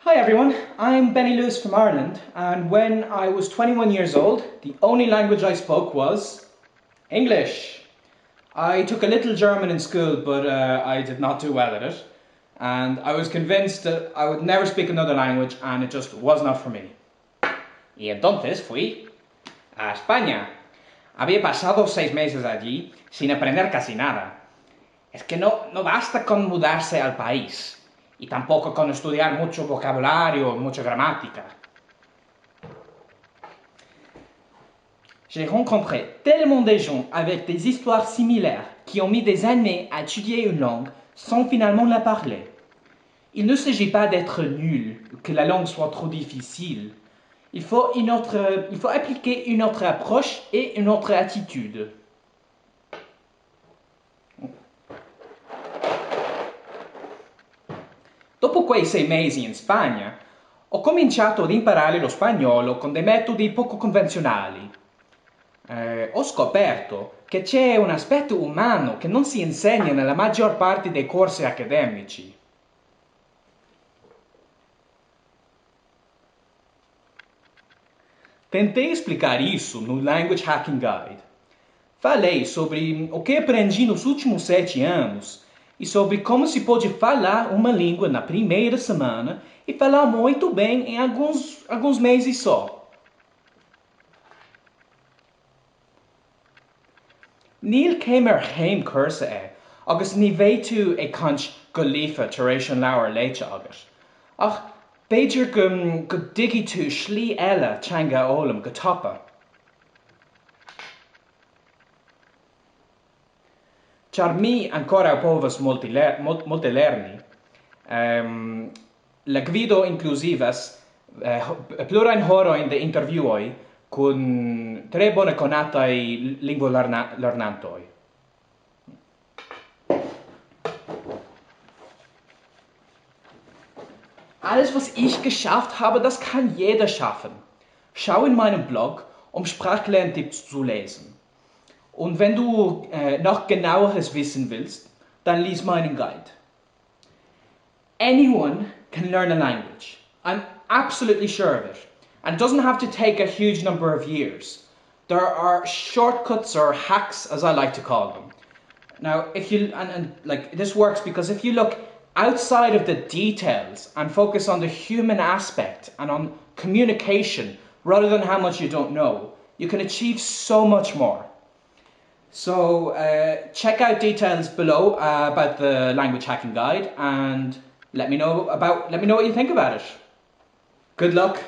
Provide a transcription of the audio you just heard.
Hi everyone, I'm Benny Lewis from Ireland and when I was 21 years old, the only language I spoke was English. I took a little German in school, but uh, I did not do well at it. And I was convinced that I would never speak another language and it just was not for me. Y entonces fui a España. Había pasado seis meses allí sin aprender casi nada. Es que no, no basta con mudarse al país y tampoco con estudiar mucho vocabulario, mucha gramática. J'ai rencontré tellement de gens avec des histoires similaires qui ont mis des années à étudier une langue sans finalement la parler. Il ne s'agit pas d'être nul, que la langue soit trop difficile. Il faut, une autre, il faut appliquer une autre approche et une autre attitude. Dopo quei sei mesi in Spagna, ho cominciato ad imparare lo spagnolo con dei metodi poco convenzionali. Eh, ho scoperto che c'è un aspetto umano che non si insegna nella maggior parte dei corsi accademici. Tentei explicar isso no Language Hacking Guide. Falei sobre o que aprendi nos últimos sete anos e sobre como se pode falar uma língua na primeira semana e falar muito bem em alguns, alguns meses só. Níl céim ar chéim cúrsa é agus ní bheidh tú ag caint go líofa tar éis an leabhar léite agat. Ach b'fhéidir go go dtuigfidh tú slí eile teanga a fhoghlaim go tapa. Ĉar mi ankoraŭ povas multe multe lerni. La gvido inkluzivas plurajn horojn de intervjuoj kun tre bone konataj lingvolernantoj. Alles, was ich geschafft habe, das kann jeder schaffen. Schau in meinem Blog, um Sprachlerntipps zu lesen. Und wenn du äh, noch genaueres wissen willst, dann lies meinen Guide. Anyone can learn a language. I'm absolutely sure of it. And it doesn't have to take a huge number of years. There are shortcuts or hacks, as I like to call them. Now, if you and, and like this works because if you look outside of the details and focus on the human aspect and on communication rather than how much you don't know, you can achieve so much more. So uh, check out details below uh, about the language hacking guide and let me know about let me know what you think about it. Good luck.